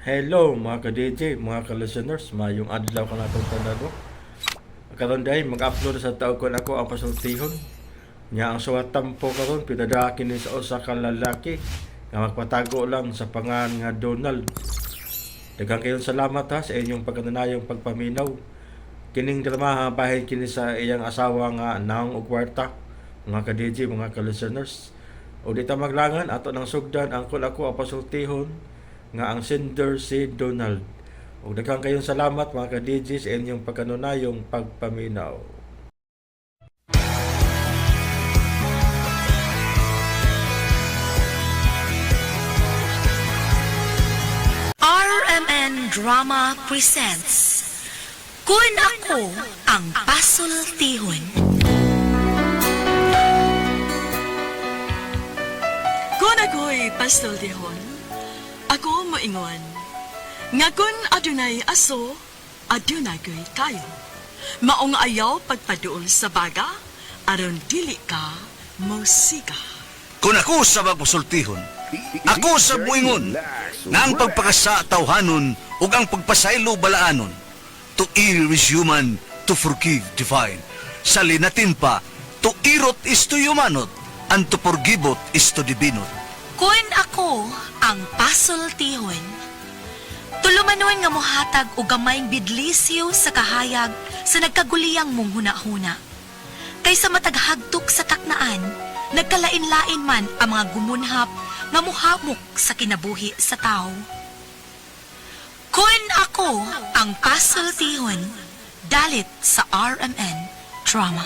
Hello mga ka-DJ, mga ka-listeners, mayong adlaw ka natong tanan no. Karon day mag-upload sa taog kon ako ang pasultihon. Nya ang suwat tampo karon pinadaki ni sa usa ka lalaki nga magpatago lang sa pangan nga Donald. Daghang kayong salamat ha sa inyong pagkananayong pagpaminaw. Kining dramaha bahin kini sa iyang asawa nga naong og kwarta. Mga ka-DJ, mga ka-listeners. O di ta maglangan ato nang sugdan ang kul ako ang pasultihon nga ang sender si Donald. Og daghang kayong salamat mga ka-DJ sa inyong pagkanunayong pagpaminaw. RMN Drama Presents Kun Ako Ang Pasultihon. Kung ako'y pastol dihon, ako moingon, nga kun adunay aso, adunay ko'y kayo. Maong ayaw pagpaduol sa baga, aron dili ka mosiga. Kung ako sa magpasultihon, ako sa buingon, nga ang pagpakasa tawhanon ug ang pagpasaylo balaanon. To err is human, to forgive divine. Sa linatin pa, to irot is to humanot, and to forgiveot is to divinot. Kun ako ang pasultihon. Tulumanon nga mohatag og gamayng bidlisyo sa kahayag sa nagkaguliyang mong hunahuna. Kaysa mataghagtok sa taknaan, nagkalain-lain man ang mga gumunhap nga muhamok sa kinabuhi sa tao. Kun ako ang pasultihon, dalit sa RMN Drama.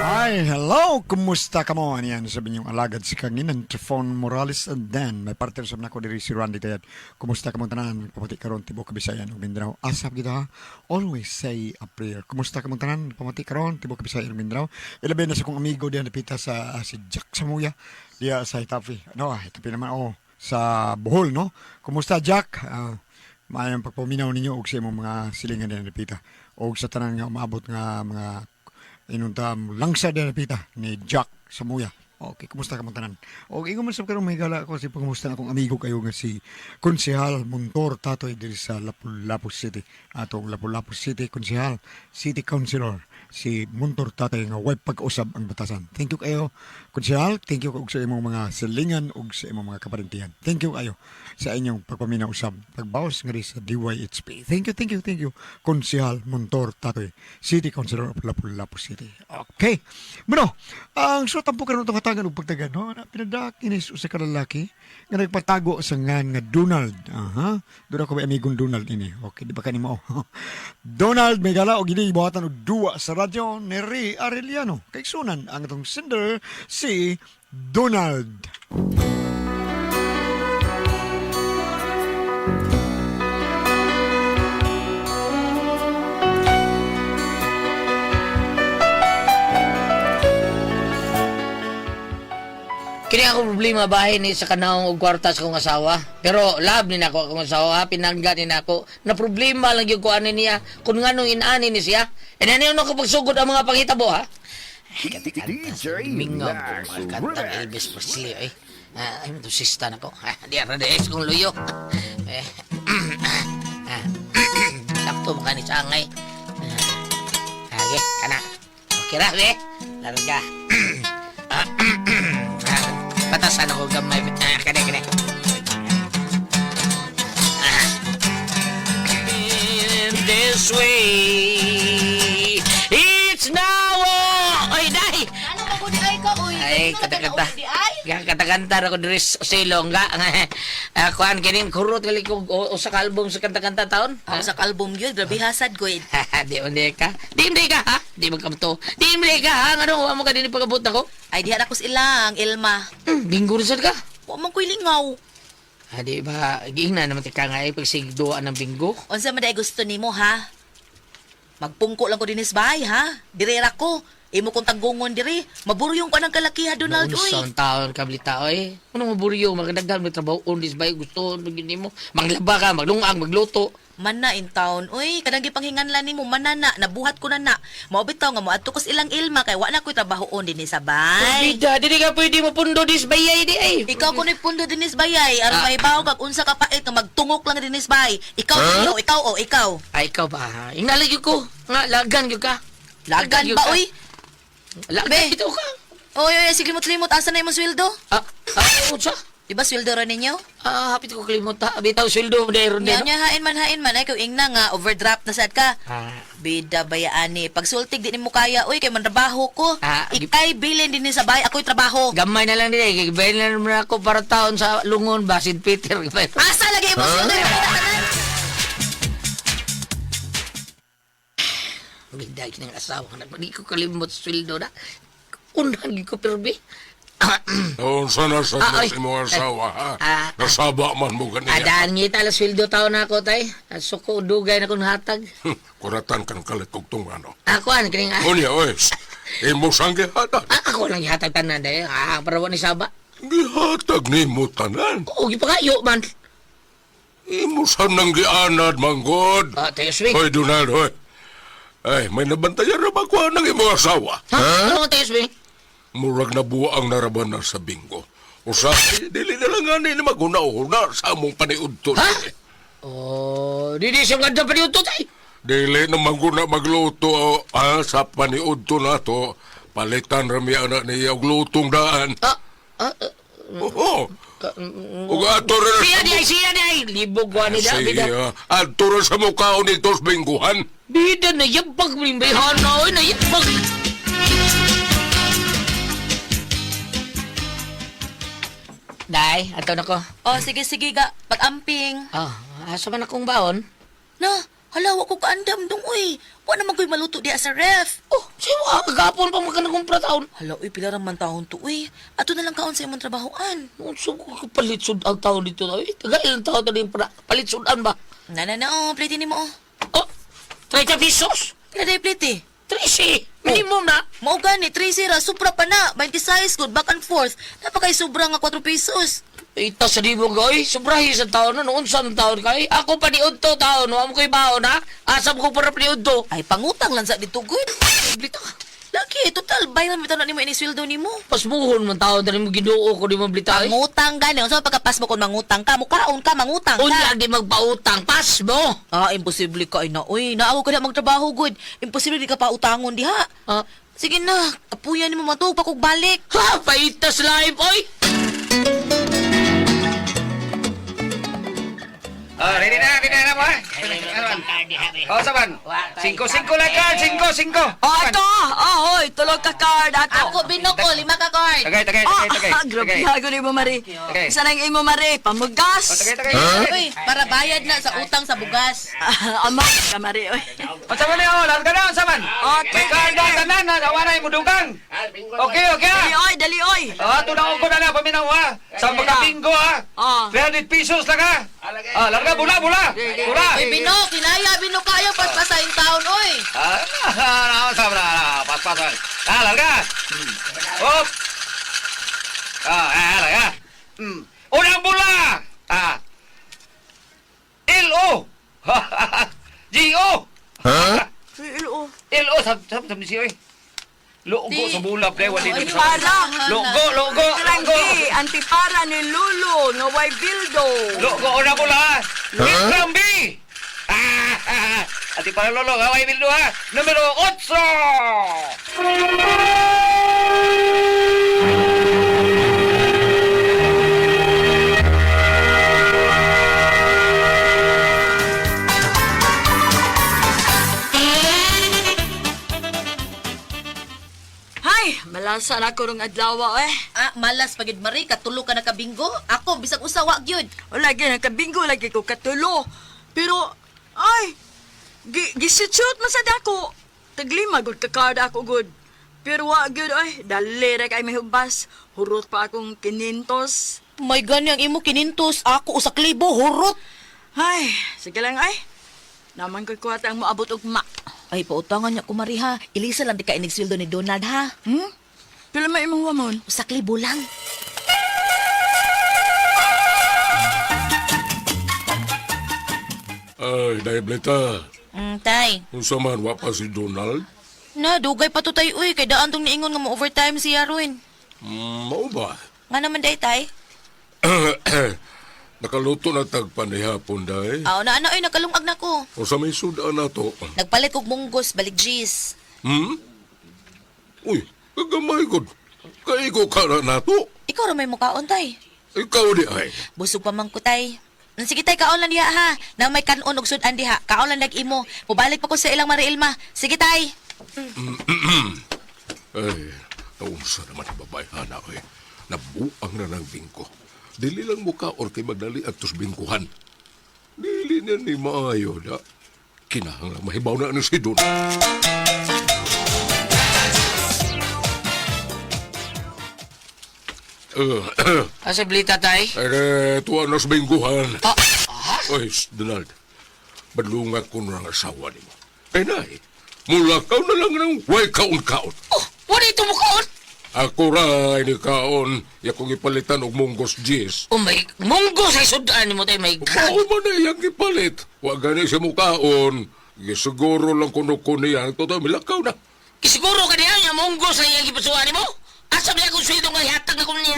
Hi, hello! Kumusta ka mo? Yan, sabi niyong alagad si Kanginan, Trifon Morales, and then may partner sa nako diri si Randy Tayad. Kumusta ka mo tanan? Pamati karon tibuok Kabisayan ug Mindanao. Asap kita ha? Always say a prayer. Kumusta ka mo tanan? Pamati karon tibuok Kabisayan ug Mindanao. Ilabi na sa kong amigo diyan napita sa si Jack Samuya diya sa Hitafi. No, Hitafi naman oh sa Bohol, no? Kumusta Jack? Maayong pagpaminaw ninyo og sa imong mga silingan diyan napita. Og sa tanan nga umaabot nga mga inunta langsa din pita ni Jack Samuya. Okay, kumusta ka mong tanan? Okay, ingon man sab karon may gala ako si pangumusta na akong amigo kayo nga si Konsehal Montor Tatoy diri sa Lapu-Lapu City. Atong Lapu-Lapu City Konsehal, City Councilor si Montor Tatoy nga way pag-usab ang batasan. Thank you kayo Konsehal, thank you og sa imong mga silingan ug sa imong mga kaparintihan. Thank you kayo sa inyong pagpaminaw usab pagbawas nga sa DYHP. Thank you, thank you, thank you Konsehal Montor Tatoy, City Councilor of Lapu-Lapu City. Okay. Bueno, ang suot po karon itong hatagan og pagtagan, no? Na pinadak inis usa ka lalaki nga nagpatago sa ngan nga Donald. Aha. Doon ako may amigong Donald ini. Okay, di ba kanimo? Donald may gala og gini buhatan og duwa sa radyo ni Ray Arellano. Kay sunan ang atong sender si Donald. Kini ako problema bahin ni sa kanahong og kwarta sa akong asawa. Pero love ni nako akong asawa, ha? Pinangga ni nako. Na problema lang gyud ko ani niya kung nganong inaani ni siya. E na niyo nakapagsugod ang mga panghitabo ha. DJ Mingaw Max ko mga kantang Remix. Elvis Presley ay. Ah, ay mo sista nako. Ah, di ara de kong luyo. Eh, ah, sakto mo kani sa angay. Ah, okay, kana. Okay ra be. Larga. Ah, ah, Patasan ako gamay. Ah, kani kani. Ah. In this way, it's now. Ay, day! Ano ka ko di ay ka, uy? Ay, Ganito na ka na, kata-kata. uy, di ay? Ga kata-kanta ra ko diri sa silong ga. Ah, kuan kining kurot gali ko usa ka album sa kanta-kanta taon. Ako sa album yun, grabe hasad ko eh. Di mo di ka. Di mo di ka ha. Di mo kamto. Di mo di ka ha. Ngano wa mo ka dinhi pagabot nako? Ay, diha na ko silang, Elma. Binggo rin sad ka. Wa man ko'y lingaw. Ah, di ba giingna naman ti ka nga ay pagsigduan ng binggo. Unsa man day gusto nimo ha? Magpungko lang ko dinis bahay ha? Direra ko. Imo kong taggungon diri. Maburyong ko ng kalakiha, Donald, uy. Unsa ang taon ka balita oy. Ano maburyo magdagdag may trabaho on this bay gusto magini mo. Manglaba ka, maglungag, magluto. Mana in town, uy. Kanang gipanghinganlan nimo manana, nabuhat ko na na. Mao bitaw nga moadto ko sa ilang ilma kay wa na ko'y trabahoon dinhi sa bay. Bida, dili ka pwede mo pundo dis bayay di ay. Ikaw kuno'y pundo dinis bayay. Aron Ah. mahibaw kag unsa ka pait nga magtungok lang dinis bay. Ikaw huh? Ikaw oh, ikaw. Ay, ikaw ba? Ingala gyud ko. Nga lagan gyud ka. Lagan gyud ba ka. uy? Lagan Be. bitaw ka. Oy, oy, sige limot-limot asa na imong sweldo? Ah, ah, unsa? Di ba sweldo ra ninyo? Ah, hapit ko kalimot ha. Bitaw sweldo mo dahil ron Nya nya hain man ay kung ingna nga overdraft na sad ka. Ah. Bida bayaan ni. Pagsultig di nimo kaya uy kay mantrabaho ko. Ah, Ikay bilin dinhi sa bay ako'y trabaho. Gamay na lang din eh. Gibayin na naman ako para taon sa lungon ba, St. Peter. Asa lagi imong sweldo? Huh? Bigda ng asawa na. Di ko kalimot sweldo na. Unahan gyud ko pirbi. Unsa na sa Ah, ay. imong asawa ha? Ah, ah. Nasaba man mo ganiya. Adaan ngita la sweldo taon na ako tay. Suko dugay na kong hatag. Kuratan kang kalit og tungano. Ako an kining ah, Unya oy. Imo sang gihatag. ah, ako lang gihatag tanan day. Ah, para wa ni saba. Gihatag nimo tanan. O gipakayo man. Imo sang nang gianad manggod. Ah, tayo swing. Hoy Donald, hoy. Ay, may nabantayan ra ba ko ng imong asawa? Ha? Ano tayo swing? Murag nabuang naraban na sa bingo. Usahay, dili na lang ani ni maguna-una sa among paniudto. Ha? Oh, di di siya ganda pa tay. Dili na maguna magluto ah, sa paniudto na to. Palitan rami anak niya og lutong daan. Ah, ah, ah, Oo. Ug ato ra siya di ay, siya di ay. Libog wa ni da, bida. Siya, ato ra sa mukhaon nito sa bingguhan. Bida na yabag mo yung bayhana, oy, na yabag. Day, ato na ko. Oh, sige sige ga, pag-amping. Ah, asa man akong baon? Na, hala wa ko kaandam dong uy. Wa naman ko'y maluto diha sa ref. Oh, siya kagapon pa magkanagong taon. Hala uy, pila ra man taon to uy. Ato na lang kaon sa imong trabahoan. Unsa ko kapalit ang taon dito na. Eh, taga ilang taon na rin para palit sudan ba? Na na na oh, plate nimo oh. Oh, 30 pesos. Pila day plate? 13. Minimum na. Mao gani 13 ra sobra pa na 26 good back and forth. Napakay sobra nga 4 pesos. Ita sa libo ko, oy. Sobrahi sa taon nun. Unsa ang taon kay? Ako pa ni Udto taon. Wa mo ko'y baon, ha? Asam ko para pa ni Udto. Ay pangutang lang sa dito good. Blita. Lagi total bayran bitaw na nimo ini sweldo nimo. Pasmuhon man taon dali mo Ginoo ko di mo blita. oy. Pangutang gani unsa pagkapas mo kung mangutang ka, mukaon ka, mangutang ka. Unya di magpautang. Pas mo. Ah, imposible ka ina. Uy, naawa ka na magtrabaho good. Imposible di ka pautangon diha. Ah. Sige na, kapuyan nimo matug pa kog balik. Ha, paitas live, oy. Ah, ready na, ready na mo ha. Oh, saban. Singko, singko lang ka, singko, singko. Oh, ato! Oh, hoy, tulog ka card ato. Ako binoko lima ka card. Tagay, tagay, tagay, tagay. Ah, grabe hago ni mo, Mari. Tagay. Isa lang imo, Mari, pamugas. Oh, tagay, tagay. tagay. Uy, para bayad na sa utang sa bugas. Ah, ama ka, Mari. Oy. Oh, saban na, oh, larga na, saban. Okay. May card na tanan, ha, awa na yung mudungkang. Okay, okay. Dali, ah. oy, dali, oy. Ah, tunaw ko na na, paminaw ha. Sa mga bingo ha. Ah. 300 pesos lang ha. Ah, larga, bula, bula. Bula. Uy, Bino, kinaya, Bino kayo, paspasahin taon, oy. Ah, ah, saban na, pas, pas, pas. Ah, larga. Op. Ah, ah, larga. Hmm. Unang bula. Ah. L-O. G-O. Ilo. L-O, sab, sab, sab, si oy. Logo sa bula, pre, wala Ay, dito. Para. Logo, logo, logo. Trangi, antipara ni Lulu, nga way bildo. Logo, una bula, ha. Letrang B. Ah, ah, ah. Ati para lolo, gaway bildo, ha. Numero 8. Hay, malasa na ko rong adlaw eh. Ah, malas pagid Marie, katulo ka na kabinggo. Ako, bisag usa wa gyud. O lagi, nakabingo lagi ko katulo. Pero, ay, gi gisitsut man sad ako. Taglima gud ka card ako gud. Pero wa gyud ay, dali ra kay mahubas. Hurot pa akong kinintos. May gani ang imo kinintos, ako usa ka libo, hurot. Ay, sige lang ay. Naman ko'y kuwata ang moabot ugma. Ay, pautangan niya kumari ha. Ilisa lang di ka inig sweldo ni Donald ha. Hmm? Pila may imong wamon? Usakli bulang. Ay, dahil Bleta. Tay. Unsa man wa pa si Donald? Na, dugay pa to tay uy. Kay daan tong niingon nga mo overtime siya ron. Mao ba? Nga naman day tay. Nakaluto na tag panihapon day. Aw na ana oy nakalungag na ko. Unsa may sudan na to? Nagpalit kog munggos balik G's. Hmm? Uy, kagamay gud. Kaigo ka na nato. Ikaw ra may mukaon tay. Ikaw di ay. Busog pa man ko tay. Sige tay, kaon lang diha ha. Na may kanon og sudan diha. Kaon lang nag-imo. Mubalik pa ko sa ilang Mariilma. Sige tay. Ay, naunsa naman ang babae, anak eh. Nabuang na ng bingko. Dili lang muka or kay magdali at tos bingkuhan. Dili na ni maayo na. Kinahanglan mahibaw na ni si Don. Asa blita tay? Eh, tuwa na sa bingkuhan. Ah, Oy, Donald. Badlunga ko na ang asawa nimo. Eh, nay, mulakaw na lang ng way kaon-kaon. Oh, wala ito mukaon. Ako ra ni kaon, yakong ipalitan og munggos jis. Oh my, munggo sa sudan mo tay, my Mao God. man na iyang gipalit. Wa gani siya mukaon. Gisiguro lang kuno ko niya. Totoo, milakaw na. Kisiguro ka niya nga munggo sa iyang gipasuan nimo. Asa ba akong sweldo nga hatag ako niya?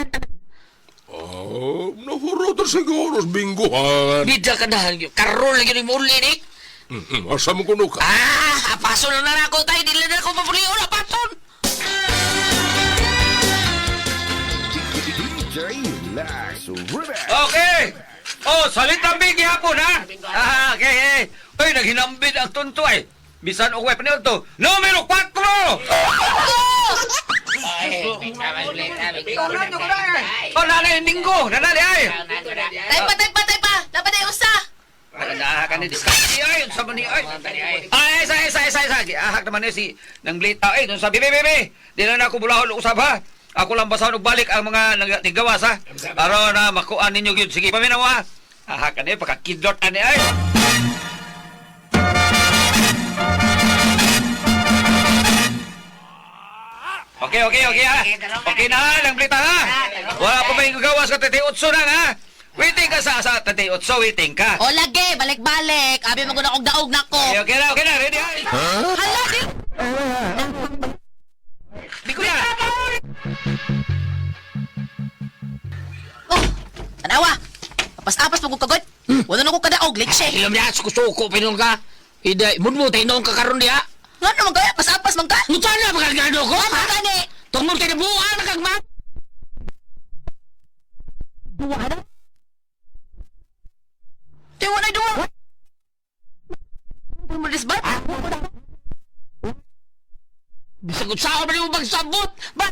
Oh, nahurot na siguro sa bingguhan. Bida ka dahil yun. Karon lagi ni muli ni. Asa mo kuno ka? Ah, apason na na ako tay. Dili na ako papulion, apason. Okay. Oh, salit ang big gihapon ha. Ah, okay, okay. Uy, naghinambid ang tunto ay. Bisan og weapon to. Numero 4. Oh, nanay linggo, nanay ay. Tay pa, tay pa, tay pa. Dapat ay usa. Nah, kan ni diskarte ay, unsa man ni ay. Ay, isa isa isa isa. Ahak naman ni si nang blita ay, dun sa bibi bibi. Di na na ako bulahon og usab ha. Ako lang basahon og balik ang mga nagtigawas ha. Aron na makuan ninyo gyud. Sige, paminaw ha. Ahak ani pakakidlot ani ay. Okay, okay, okay ha. Okay na ha, nang blita ha. Wala pa may gawas ka 38 na ha. Waiting ka sa 38, waiting ka. O lagi, balik-balik. Abi mo guna og daog nako. Okay, okay na, okay na, ready ha. Hala, di. Di ko na. Oh, tanawa. Apas-apas pag kagod. Wala na ko kadaog, leche. Ilom niya, suko-suko, pinon ka. Ida, mudmo tayo noong kakaroon diha. Nga naman kaya, apas-apas man ka. Mutan na, makagano ko, Ano ha? gani? Tungod tayo na buwan, nakagma. Di wala duwa. Mulis ba? Bisag sao ba mo pagsabot? Ba?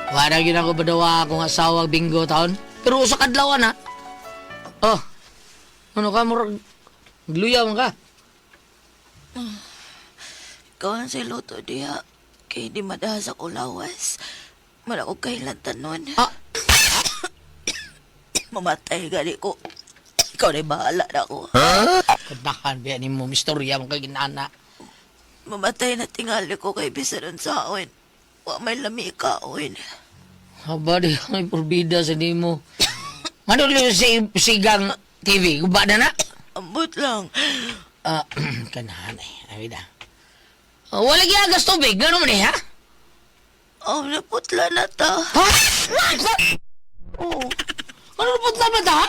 Wala gyud ako badawa akong asawa bingo taon. Pero usa ka adlaw na. Oh. Ano ka murag gluya man ka? Ikaw ang sa luto diha. Kay di madahas ako lawas. Mara ko kailan tanon. Ah. Mamatay gali ko. Ikaw na bahala na ako. Kadahan biya nimo mistorya mo kay ginana. Mamatay na tingali ko kay bisaron sa akin. Wa may lami kaon. Haba di may porbida sa nimo. Mano si sigang TV guba na na. Ambot lang. Ah, kanahan ay, ay da. Oh, wala giagas tubig, gano man eh, ha? Oh, naputla na ta. Ha? Oh, Ano naputla ba ta? ha?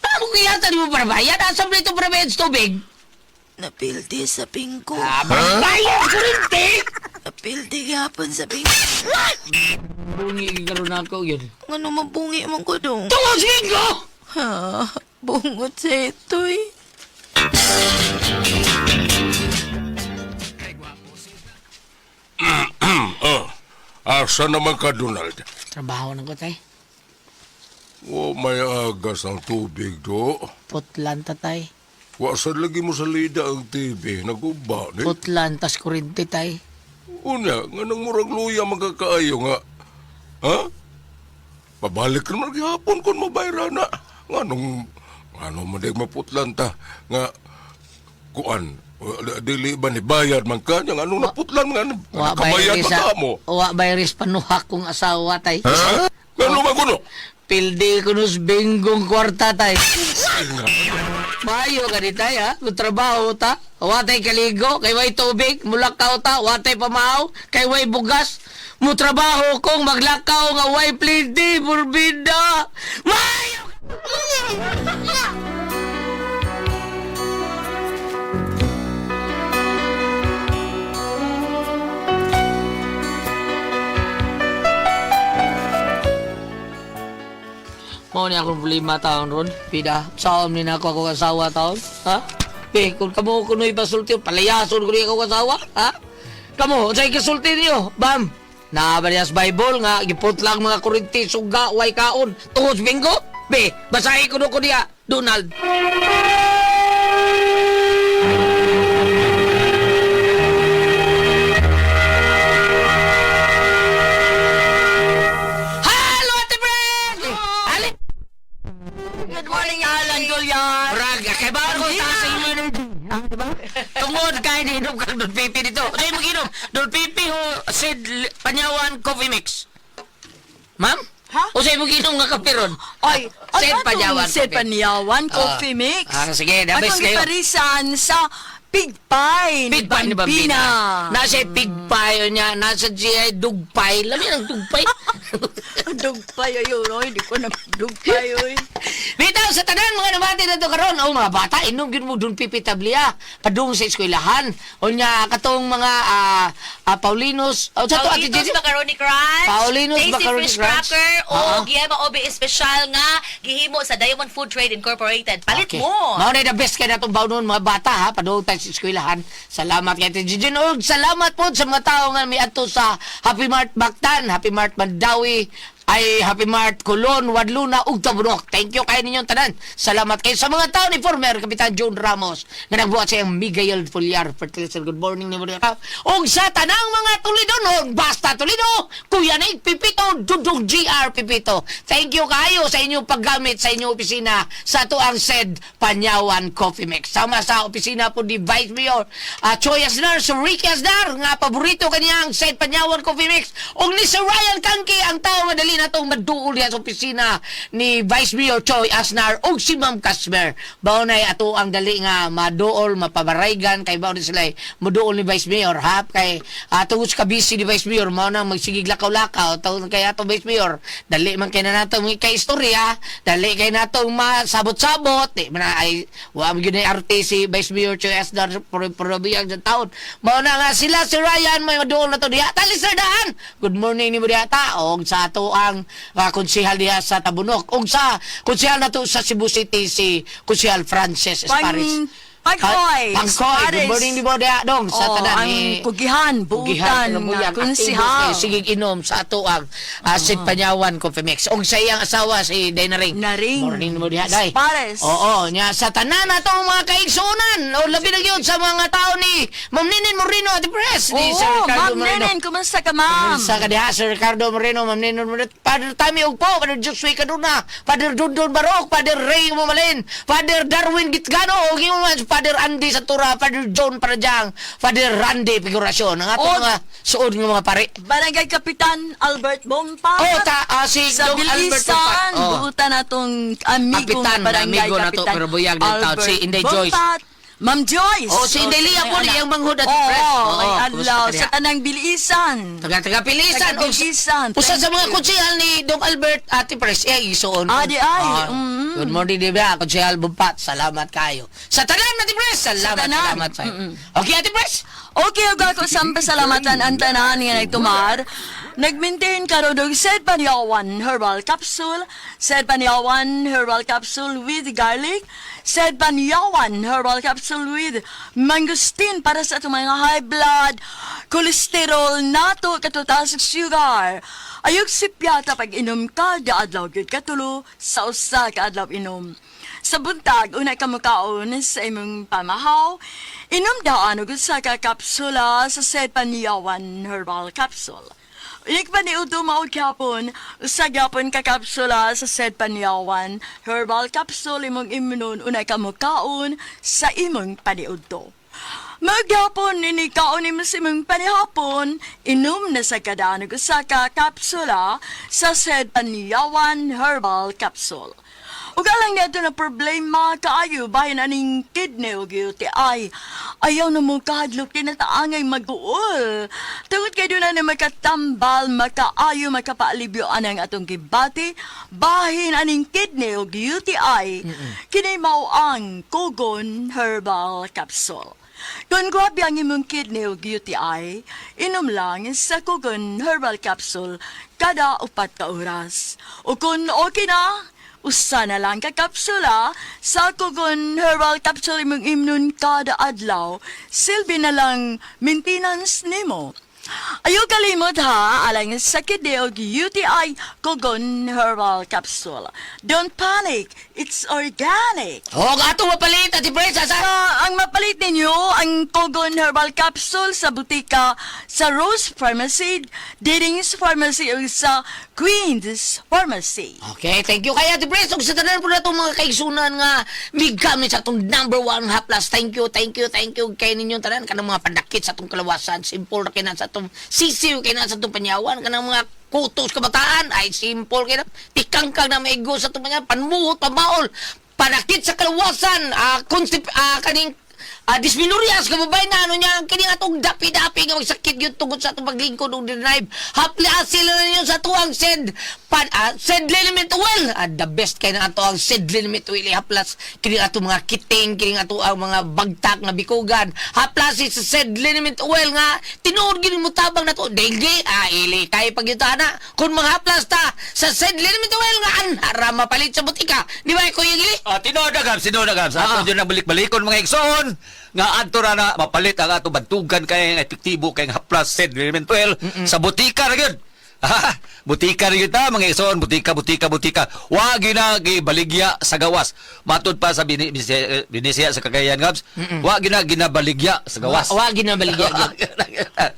Ano kaya ni mo para bayad? Asa ba ito para bayad sa tubig? napildi sa pingko. Ah, bayad kurente! Napildi gyapon sa pingko. Bungi karon ako yun. Ngano mabungi man ko dong? Tungod sa linggo! Ha, bungot sa ito'y. Oh, asa naman ka, Donald? Trabaho na ko, tay. Wa may agas ang tubig do. Putlan tatay. Wa sad lagi mo sa lida ang TV. Naguba ni. Putlan tas kurente tay. Unya, nga nang murag luya magkakaayo nga. Ha? Pabalik naman gihapon kung mabayra na. Nga nung, ano man di maputlan ta. Nga, kuan, dili ba ni bayad man ka? Nga anong naputlan nga, Wa kabayad bayris ba ka mo? Wa bayris panuhak kong asawa tay. Ha? Nga ano man kuno? Pildi ko nus binggong kwarta tay. Mayo ka di tay ha? Kung trabaho ta, watay kaligo, kay way tubig, mulakaw ta, watay pamahaw, kay way bugas. Mutrabaho kong maglakaw nga way plidi, burbida. Mayo Mao ni akong problema taon ron. Pida, saom ni nako akong asawa taon. Ha? Pe, kung kamo kuno'y pasulti, palayason ko ni akong asawa. Ha? Kamo, unsay kasulti niyo? Bam! Naa ba niya sa Bible nga giputlang mga kurinti, suga, way kaon, tungod sa binggo? Be, basahin ko ko niya, Donald. Hello, Ate Brad! Ali! Good morning, Alan Golian. Brag, kay ba ko ta sa imo energy? Ah, di ba? Tungod kay ni inom kang Don Pipi dito. Ano mo ginom? Don Pipi ho Sid Panyawan Coffee Mix. Ma'am? Ha? O sa imo ginom nga kape ron? Ay, Sid ano Panyawan Sid Coffee. Panyawan Coffee Mix. Ah, sige, the best Atong kayo. giparisan sa Pig Pie ni Pig pie ni Bambina. Bambina. Nasa pig pie niya, nasa GI dug pie. Lami ng dug pie. Dugpay ayo, oy, di ko na dugpay oy. Bitaw sa tanan mga nabati na to karon oh mga bata inom gyud mo dun pipi tablia padung sa eskwelahan unya katong mga Paulinos oh, sa to Ate Paulitos Gigi? Macaroni Crunch, Paulinos Tasty Macaroni Fish Crunch. Cracker, o Ah. Giema Obe Espesyal nga gihimo sa Diamond Food Trade Incorporated. Palit Okay. mo! Mao na the best kay natong bawnon mga bata ha padung tayo sa eskwelahan. Salamat kay Ate Gigi og salamat po sa mga tao nga miadto sa Happy Mart Mactan, Happy Mart Mandawi, ay Happy Mart Colon, Wadluna ug Tabunok. Thank you kay ninyong tanan. Salamat kayo sa mga tao ni former Kapitan John Ramos nga nagbuhat sa iyang Miguel Fulyar Fertilizer. Good morning ni mga Og sa tanang mga Toledonon, basta Toledo, Kuya Nick Pipito, Dudong GR Pipito. Thank you kayo sa inyong paggamit sa inyong opisina sa ato ang said Panyawan Coffee Mix. Sama sa opisina po ni Vice Mayor Choy Asnar, Sir Ricky Asnar, nga paborito kaniya ang said Panyawan Coffee Mix. Og ni Sir Ryan Kangke, ang tao nga dali natong maduol diha sa opisina ni Vice Mayor Choy Asnar og si Ma'am Casmer. Baonay ato ang dali nga maduol, mapabaraygan kay baon sila muduol ni Vice Mayor ha kay tungod sa kabisi ni Vice Mayor mao nang magsigig lakaw-lakaw tawon kay ato Vice Mayor dali man kay na nato mga kay istorya dali kay nato masabot-sabot di man na ay wa man gyud arte si Vice Mayor Choy Asnar probiyang sa taon mao na nga sila si Ryan may maduol na to diha tali sir daan good morning nimo diha ta og sa ato ang konsehal diha sa Tabunok og sa konsehal nato sa Cebu City si Konsehal Francis Esparis. Pangkoy. Pangkoy. Good morning nimo diha dong sa Oh, tanan ang ni kugihan, buutan, nga konsehal. Sige inom sa ato ang Sid Panyawan Coffee Mix. Og sa iyang asawa si Day Naring. Naring. Morning mo diha day. Espares. Oo, nya sa tanan ato mga kaigsuonan o labi na gyud sa mga tao ni Ma'am Ninin Moreno at Press ni Oo, Sir Ricardo Ma'am Moreno. Nenen, kumusta ka, ma'am? Sa kadiha, Sir Ricardo Moreno, Ma'am Ninin Moreno, Father Tommy Ugpo, Father Joshua Caduna, Father Dundon Barok, Father Ray Mumalin, Father Darwin Gitgano, o man, Father Andy Satura, Father John Parajang, Father Randy Figuracion. Ang atong O- mga suod nga mga pare. Barangay Kapitan Albert Bompa. Oh, ta, si sa Dong Albert Bilisan, Bompa. Oh. buutan natong amigong Kapitan, barangay amigo nato, Kapitan pero buyag ng taon. Si Inday Joyce. Bompat. Ma'am Joyce. Oh, si Inday Lia po, anak. iyang manghud at Oo, press. Oo, may kumusta adlaw ka diha? sa Tanang Bilisan. Taga-taga Pilisan. Taga-Pilisan. Usa sa Thank mga you. konsehal ni Dong Albert Ate Pres, eh, isuon. Ah, di ay. Ah, Mm. Good morning, di ba? Konsehal Bumpat, salamat kayo. Sa tanan, Ate Pres, salamat, Sa tanan. salamat sa'yo. Okay, Ate Pres? Okay, ug ako sa pasalamatan ang tanan nga nagtumar. Nag-maintain karon og Sed Panyawan Herbal Capsule, Sed Panyawan Herbal Capsule with garlic, Sed Panyawan Herbal Capsule capsule with mangosteen para sa atong mga high blood, cholesterol nato katutas sugar. Ayog sipyata pag inom kada adlaw gyud katulo sa usa ka adlaw inom. Sa buntag, una ka mukaon sa imong pamahaw, inom daan og usa ka kapsula sa Sed Panyawan Herbal Capsule. Unik pa ni Udo mao gyapon, usa gyapon ka kapsula sa Sed Panyawan Herbal Capsule imong imnon unay ka mukaon sa imong paniudto. Magyapon nini kaon nimo sa imong panihapon, inom na sa kadaan og usa ka kapsula sa Sed Panyawan Herbal Capsule. Ug alang niadto na problema kaayo bahin aning kidney ug UTI. Ayaw na mo kahadlok kinataangay mag-uol. Tungod kay doon na makatambal, makaayo, makapaalibyo anang atong gibati, bahin aning kidney ug UTI. Kini mao ang Kogon Herbal Capsule. Kung grabe ang imong kidney ug UTI, inom lang sa Kogon Herbal Capsule kada 4 ka oras. O kung okay na, usa na lang ka kapsula sa Kogon Herbal Capsule imong imnon kada adlaw. Silbi na lang maintenance nimo. Ayaw kalimot ha, alang sa kidney og UTI, Kogon Herbal Capsule. Don't panic, it's organic. Og ato mapalit, Ate Pres, asa? Ah, ang mapalit ninyo ang Kogon Herbal Capsule sa butika sa Rose Pharmacy, Didings Pharmacy o sa Queen's Pharmacy. Okay, thank you kay Ate Pres. Ug sa tanan po na itong mga kaigsunan nga migamit sa atong number one haplas. Thank you, thank you, thank you kay ninyong tanan kanang mga pandakit sa atong kalawasan. Simple ra kay na sa atong sisiw kay na sa atong panyawan kanang mga kutos kabataan ay simple kay na tikangkang na maigo sa atong panyawan panmuhot pamaol panakit sa kalawasan, kaning dysmenorrhea sa kababay na ano niya kining atong dapi-dapi nga magsakit gyud tungod sa atong paglingkod og denive hapli asil na ninyo sa tuang sed pan sed liniment oil. The best kay na ato ang sed liniment oil haplas kining atong mga kiting kining ato ang mga bagtak nga bikugan haplas sa sed liniment oil nga tinuod gyud mo tabang nato dengue ili kay pagyutana kung mga haplas ta sa sed liniment oil nga anhara mapalit sa butika, di ba, Kuya Gili? Ah, tinuod na gabs, tinuod na gabs. Ato dyan ang balik-balikon mga igsoon. Nga adto ra na mapalit ang ato bantugan kay nga epektibo kay nga haplas sed liniment oil sa butika ra gyud. Ha? Butika ra gyud ta mga igsoon, butika, butika, butika. Wa gyud na gibaligya sa gawas. Matud pa sa Binisiya sa Cagayan gabs. Wa gyud na ginabaligya sa gawas. Wa ginabaligya gyud.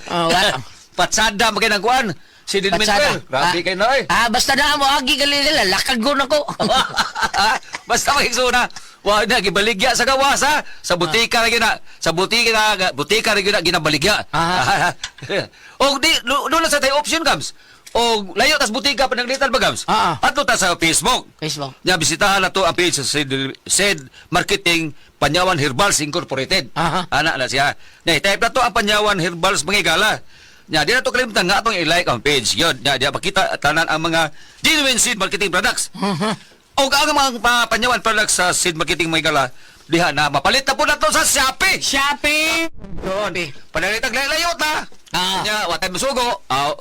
Oh, wa. Patsada man kay nang kuan. Si liniment Patsada. oil. Grabe kay na oy. Basta na mo agi gali nila lakagon ako. Basta makiksuna. Wa na gibaligya sa gawas ha. Sa butika ra gyud na. Sa butika na butika ra gyud na ginabaligya. Og di do na sa tay option gams. Og layo tas butika pananglitan ba gams? Adto ta sa Facebook. Facebook. Nya bisitahan na to ang page sa Sid Marketing Panyawan Herbals Incorporated. Ana na siya. Nya type na to ang Panyawan Herbals mga igala. Nya di na to kalimutan nga atong i-like ang page. Yun, nya di makita tanan ang mga genuine seed marketing products. Og ang mga panyawan products sa seed marketing mga igala, diha na mapalit na po na to sa Shopee. Shopee. Yun. Panalitag layo ta. Nya wa tay musugo. Ah,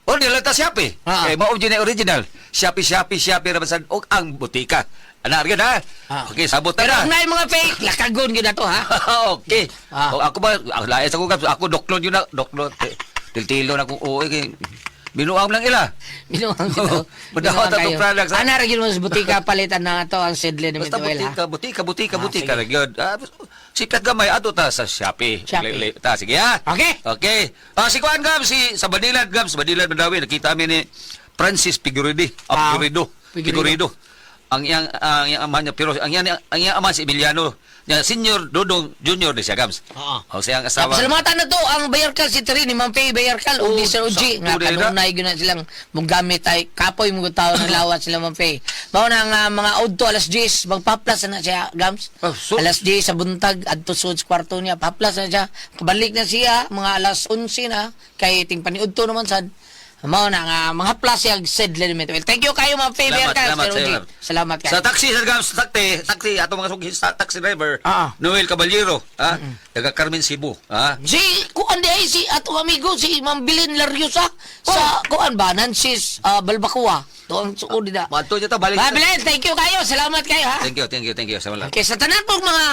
o nila ta Shopee. Kay mao jud na original. Shopee, Shopee, Shopee ra man og ang butika. Ana ra ha. Okay, sabot na Pero na. kung naay mga fake, lakagon gyud na to ha. Okay. O, ako ba, ako, laes ako, Gabs. Ako doklon yun na, doklon. Tiltilo na kung uwi. Kay, binuang lang ila. Binuang sila. Madawat Binuang atong products, ha? Ana ra gyud mo sa butika palitan na to ang sed liniment Basta oil ha. butika, butika, butika, butika. ra gyud. Sikat gamay, ato ta sa Shopee. Shopee. Ta, sige ha. Okay. Okay. Si Kuan Gabs, si, sa Banilad Gabs, Banilad Mandawi, nakita kami ni Francis Figueredo. Figueredo. Figueredo. Figueredo. Ang iyang ama niya, pero ang iyang ama si Emiliano. Niya, Senior Dodong Junior ni siya, Gabs. Oo. O, siyang asawa. Pasalamatan na to ang Bayarkal si Trini, Ma'am Faye Bayarkal ug ni Sir Oji nga sakto din na. kanunay gyud na silang mugamit ay kapoy mo tawo ng lawat sila Ma'am Faye. Mao na nga mga udto alas 10 magpaplas na siya Gams. Oh, so- Alas 10 sa buntag adto sud sa kwarto niya paplas na siya. Kabalik na siya mga alas 11 na kay ting paniudto naman sad. Mao na nga mga plus siya said limit. Well, thank you kayo Ma'am Faye Salamat, Bayarkal, salamat, Sir Oji. salamat. Salamat kayo. Sa taxi, sa Gams, taxi, taxi, ato mga sugi, sa taxi driver, Noel Caballero, ha? Taga Carmen Cebu, ha? Si kuan di ay si ato amigo si Ma'am Bilin Lariosa sa kuan ba Nancy's Balbacoa. Tuang suod na. Madto ta balik. Ba, Belen, thank you kayo. Salamat kayo, ha? Thank you, thank you, thank you. Salamat. Okay, sa tanan pong mga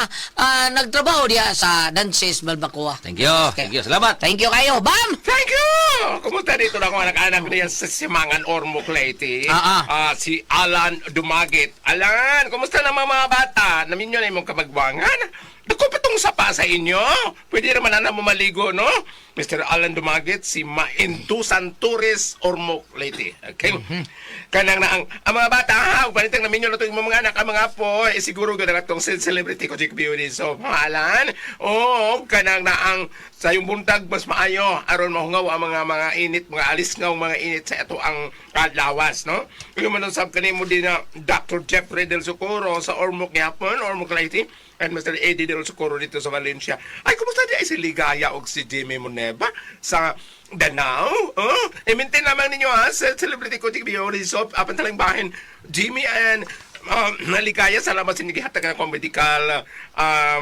nagtrabaho diha sa Dances Balbacoa. Thank you. Thank you. Salamat. Thank you kayo. Bam! Thank you! Kumusta dito na akong anak-anak niya sa Simangan Ormoc Leyte? Si Alan Dumagit. Alan, kumusta na mga bata? Naminyo na imong kamagwangan? Dako pa tong sapa sa inyo. Pwede naman na mo maligo, no? Mr. Alan Dumagit, si Maintusan Torres Ormoc Leyte. Okay? Kanang na ang mga bata, ha, panitang naminyo na ito yung mga anak, ang mga po, eh, siguro gano'n atong celebrity ko, Chick Beauty. So, Alan, oo, kanang na ang sa iyong buntag, mas maayo, aron mahungaw ang mga init, mga alisngaw, mga init sa ito ang lawas, no? Yung manusab kanimo din na Dr. Jeffrey Del Socorro sa Ormoc Yapon, Ormoc Leyte, and Mr. Eddie Del Socorro dito sa Valencia. Ay, kumusta di ay si Ligaya o si Jimmy Moneva sa Danao? Oh, i-maintain lamang ninyo ha, sa celebrity ko, Beauty Soap, apan talang bahin, Jimmy and Ligaya, salamat sa inyo gihatag ng medical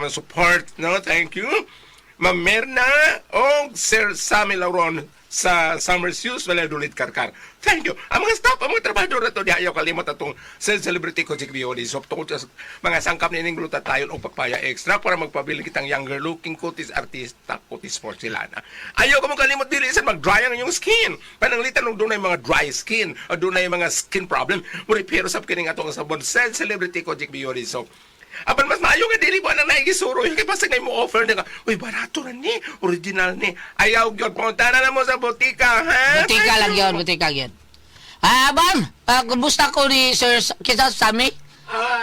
support, no? Thank you. Ma'am Mirna o Sir Sammy Lauron sa Summer Shoes, Valladolid, Karkar. Thank you. Ang mga staff, ang mga trabahador na ito, di ayaw kalimot atong sa celebrity ko, Chick Bioli. So, tungkol sa mga sangkap ni ining glutathione o papaya extra para magpabili kitang younger looking kutis artista, kutis porcelana. Ayaw ko mong kalimot dili sa mag-dry ang iyong skin. Pananglitan nung doon ay mga dry skin o doon ay mga skin problem. Muli pero sa kining atong sabon sa celebrity ko, Chick Bioli. So, apan mas maayo nga dili mo na naigisuroy kay basta ngay mo offer na ka, uy barato ra ni, original ni. Ayaw gyud punta na mo sa botika, ha? Butika lang yun, butika yun. Bam! Kumusta ko ni Sir, kita Sammy?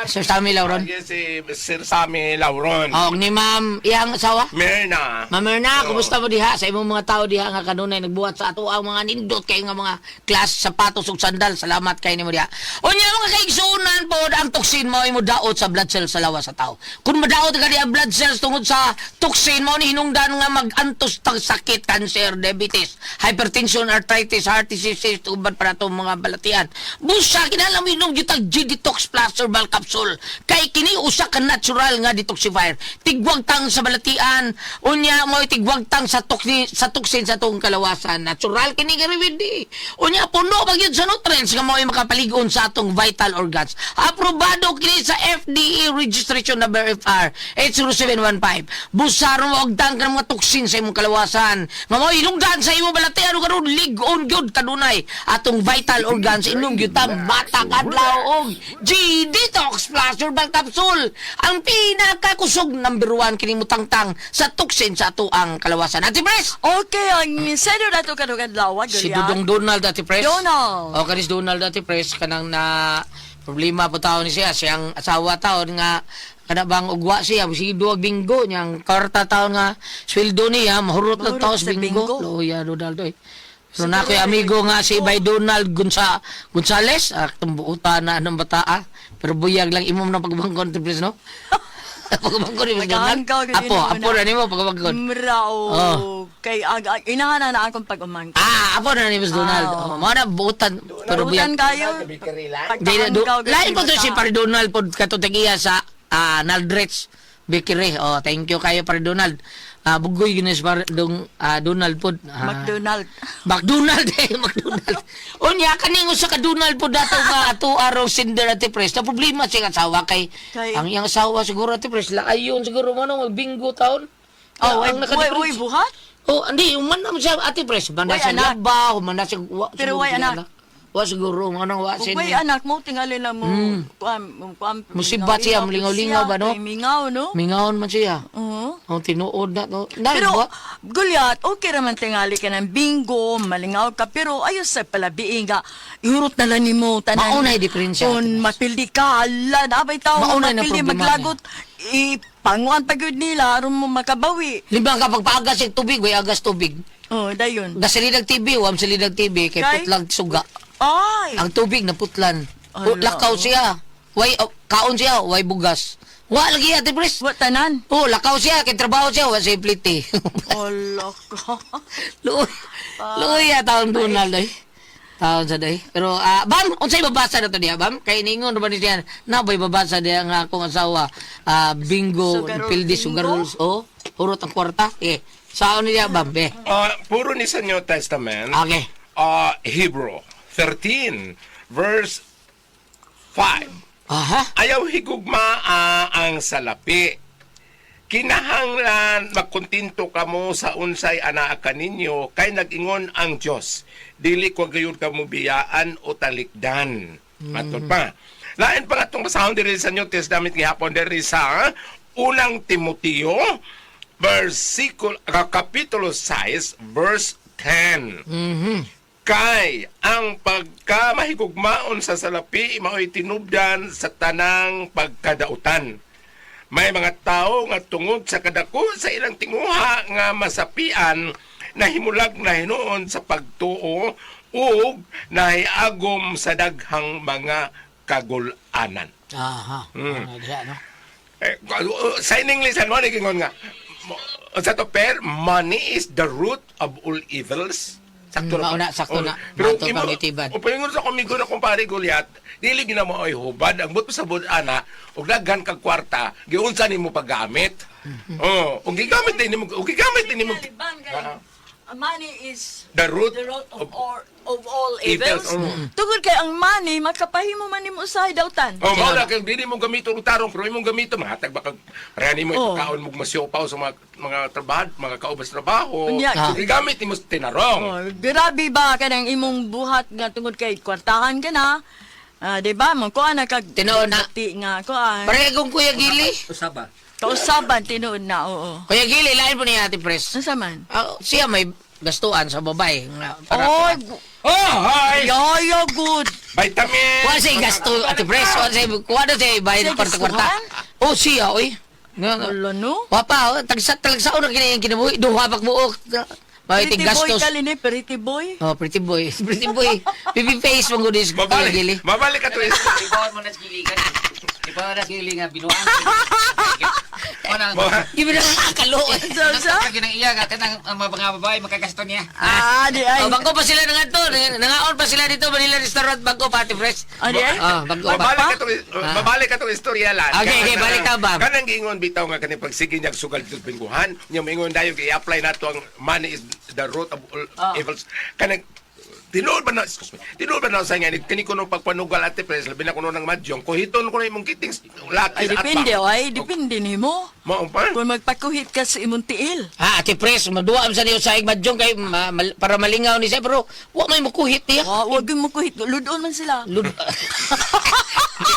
Sir Sammy Lauron. Yes, si Sir Sammy Lauron. O, ni Ma'am, iyang asawa? Mirna. Ma'am Mirna, Oo. kumusta mo diha sa imong mga tao diha nga kanunay nagbuhat sa ato ang mga nindot kay nga mga class sapatos ug sandal. Salamat kay nimo diha. Unya mga kaigsuonan pod ang toxin mao imo daot sa blood cells sa lawas sa tao. Kung madaot ka ang blood cells tungod sa toxin mao ni hinungdan nga mag-antos tag sakit, cancer, diabetes, hypertension, arthritis, heart disease, uban pa nato mga balatian. Busa kinahanglan mo inom gyud tag G-Detox Plus Herbal Capsule. Kay kini usa ka natural nga detoxifier. Tigwagtang sa balatian, unya mo tigwagtang sa toxin sa toxin sa atong kalawasan. Natural kini nga remedy. Unya puno pa gyud sa nutrients nga mao'y makapalig-on sa atong vital organs. Aprobado kini sa FDA registration number FR 80715. Busaro mo og tang mga toxin sa imong kalawasan. Nga mao'y ilungdan sa imong balatian ug karon lig-on gyud kanunay atong vital organs inom gyud ta matag adlaw og G Detox Plus Herbal Capsule. Ang pinakakusog number 1 kini mutangtang sa toxin sa ato ang kalawasan. Ate Pres! Okay, ang sender nato karong adlaw, Si Dudong Donald, Ate Pres. Donald. O, kanis Donald, Ate Pres, kanang na problema po taon ni siya. Siyang asawa taon nga kana bang ugwa siya sige duwag binggo niyang kwarta taon nga sweldo niya mahurot na Mahurot taon sa sa binggo. binggo. Loya Donald oy. Pero na ako'y amigo nga si Bay Donald Gonzales, tumbuutan na anong bata ah. Pero buyag lang imong na pagbangkon, Ate Pres, no? Pagbangkon ni Miss Donald. Pagkaangkaw, ganun Apo, mo apo na nimo pagbangkon. Mrao. Oh. Kay ang inahan na akong pag-umangkon. Ah, apo na ni Miss Donald. Ah, Oh, mao na buutan pero Buutan buyag. kayo. Di na do, Pagkaangkaw, ganun lain po to bata. si Pare Donald po katutegiya sa Naldrets Bakery. Oh, thank you kayo Pare Donald. Bugoy gyud ni si Pare dong Donald po. McDonald. McDonald eh, McDonald. Unya kaning usa ka Donald po dato nga ato araw sender ate Pres. Na problema siya asawa kay, Kay- ang iyang asawa siguro ate Pres laayon siguro mo no magbingo taon. Oh, Ang ay, naka-depress. uy, uy, buhat? Oh, hindi human naman siya ate Pres. Banda Way, siya anak. laba, human na siya. Wa, Pero siguro way, siya anak. Wa siguro, ano wa Ug siya. way anak mo tingali lang mo. Kuan, kuan. Musibat siya, malingaw-lingaw ba, no? Kay Mingaw, no? Mingaon man siya. Oo. Oh, tinuod na to. Dahil Pero, ba? Gulyat, okay raman tingali ka ng bingo, malingaw ka, pero ayos sa palabiin nga, ihurot na lang nimo tanan. Maunay diferensya. Kung mapildi ka, ala, nabay tao, Maunay na mapildi, problema maglagot, ipanguan pa gyud nila, aron mo makabawi. Limang kapag paagas yung tubig, way agas tubig. Oh, dayon. Gasilidag TV, wam silidag TV, kay Kay? putlang suga. Ay! Ang tubig naputlan. Ala. O, lakaw siya. Way, oh, kaon siya, way bugas. Wa lagi ate Pres. Wa tanan. Oh, lakaw siya, kay trabaho siya, wa siya plite. Ala ka. Luoy. Luoy ya taon Donald ay. Taon sa day. Pero bam, unsay babasa na to diya, bam? Kay ningon ba ni siya, na ba'y babasa diya nga akong asawa, bingo, Sugar roll pildi bingo? sugar rolls, oh, hurot ang kwarta. Eh, saan niya, bam? Eh. Puro ni sa New Testament. Okay. Hebrew 13 verse 5. Aha. Ayaw higugmaa ang salapi. Kinahanglan magkontento kamo sa unsay anaa kaninyo kay nag-ingon ang Dios. Dili ko gayud kamo biyaan o talikdan. Matod pa. Lain pa nga itong basahon diri sa New Testament gihapon diri sa Unang Timoteo versikulo kapitulo 6 verse 10. Kay ang pagkamahigugmaon sa salapi mao'y tinubdan sa tanang pagkadautan. May mga tao nga tungod sa kadako sa ilang tinguha nga masapian nahimulag na hinuon sa pagtuo ug nahiagom sa daghang mga kagulanan. Aha. Ano diha, no? Eh, sa in English, ano ingon nga? Sa to, per, money is the root of all evils. Sakto Mao na, sakto Oh, na. Pero Mato imo, pang itibad. o paingon sa kumigo na kumpare Goliath, dili gina mo ay hubad ang but sa bud ana ug daghan kag kwarta, giunsa nimo paggamit. Oh, ug gigamit din nimo, ug gigamit din nimo Money is the root the root of of all evils. evils. Mm. Tungod kay ang money makapahimo man nimo usahay dautan. Oh, mao na kay dili mo gamiton og tarong pero imong gamiton mahatag ba kag pareha nimo Oh. ipakaon mo masyopaw sa mga trabaho, mga kaubas trabaho. Unya. So, gigamit nimo sa tinarong. Oh, grabe ba kanang imong buhat nga tungod kay kwartahan ka na? Ah, di ba? Mangkuan na kag Tinuod na. Ti nga kuan. Pare kong Kuya Gili. Usaba. Kausaban tinuod na, oo. Kuya Gili, lain po niya Ate Pres. Unsa man? Ah, siya may gastuan sa babae. Nga, para, Oh, Oh, hi. yo, good. Vitamin. Kuha siya gasto, Ate Pres. Kuha siya, kuha na siya bayad Siya kwarta-kwarta. gastuhan? Oh, siya, oy. Nga, nga. Wala no. Wapa, oh, tagsa, talagsaon na kinayang kinabuhi. Duha pak buok. May Pretty boy gastos. ka lini, pretty boy. Oh, pretty boy. Pretty boy. Pipi face mong gudis, Kuya Gili. Mabalik. Mabalik ka to. Ibawan mo na sa gilingan. Ibawan na sa gilingan. Binuang. Ano? Di ba nakakalo? eh. Sa sa? Ang iya nga kanang ang mga babae makagasto niya. Ah, di ay. Oh, bago pa sila nangadto. Nangaon pa sila dito Manila Restaurant bago pa, Ate Pres. Ah, di ay? Ah, bago pa. Mabalik ka to, mabalik ka to istorya lang. Okay, okay, balik ka, Bam. Kanang giingon bitaw nga kaning pagsige niya sugal dito sa bingguhan, niya moingon dayon i-apply nato ang money is the root of all evils. Kanang tinuod ba na, excuse me, tinuod ba na sa nga, kini kuno pagpanugal ate pres, labi na kuno ng madyong, kuhiton ko na imong kittings, laki Ay, sa atbang. depende, ay, depende nimo. Mao pa? Kung magpakuhit ka sa imong tiil. Ha, Ate Pres, maduwa am sa niyo sa madjong kay para malingaw ni siya pero wa may mukuhit niya. Wa, wag yung mukuhit. Ludon man sila. Lud.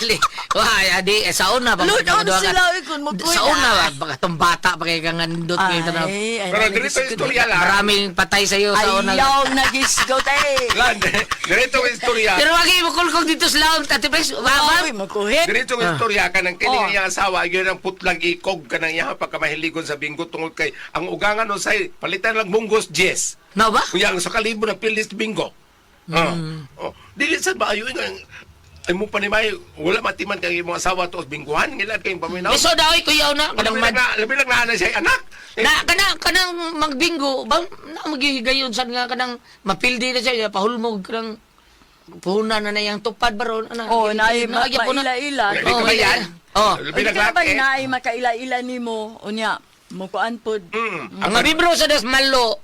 Dili. Wa, adi eh, sa una ba? Ludon sila, oy, kung mukuhit. Sa una ba baka tong bata pa kay kang ngandot kay tanaw. Ay, ay, Pero dirito istorya lang. Maraming patay sa iyo sa una. Ayaw, nagisgot eh. Lan, dirito istorya. Pero wag mukulkog dito sa laon, Ate Pres. Wa ba? Ay, mukuhit. Diretso ng istorya ka ng kini Oh. iyang asawa yun ang putlang ikog ka ng iya pagkamahiligon sa binggo tungod kay ang ugangan no say palitan lang munggos Jess. No ba? Kuya ang sa kalibo ng pilis bingo. Oh. Oh. Dili sa maayo nga ay mo panimay wala matiman kay imong asawa to bingguhan ngilad kay paminaw. Beso daw oy kuyaw na kanang Labi mad. lang na labi lang naa na siya anak. Eh, Na kanang kanang magbinggo ba na maghihigayon sad nga kanang mapildi na siya pahulmog kanang puhunan na na yang tupad baron ana. Oh, naay Naagya po na. maila-ila. Labi ka ba yan? Oh. Labi Ay, lang ka ba laki. naay makaila-ila nimo? Unya, mukuan pod. Mm. Ang mga membro sa das malo.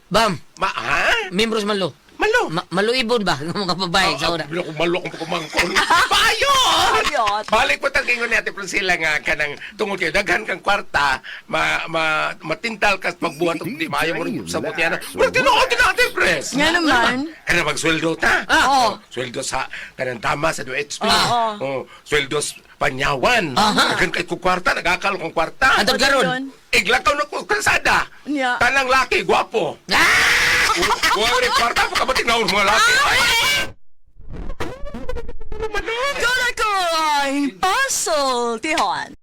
Bam, Ma ha? membro sa malo. Malo. Maluibon ba ng mga babae sa una? Bilo ko malo kung kumangkon. Payo! Ayot. Balik po tang kingon ni Ate Priscilla nga kanang tungod kay daghan kang kwarta, ma, ma matintal kas magbuhat og di maayo mo rin sa niya na. Well, tinuod din Ate Pres. Nga naman. Kanang magsweldo ta. Ah. Oh, sweldo sa kanang dama sa 2HP. Ah. Oh, sweldo sa Panyawan. Daghan kay ko kwarta, nagakal kong kwarta. Antod karon. Iglakaw na ko kalsada. Nya. Tanang laki, gwapo. Ah! Wa rin kwarta, pagkabating na mga laki. Ay! Go na ko ang puzzle, Tihon.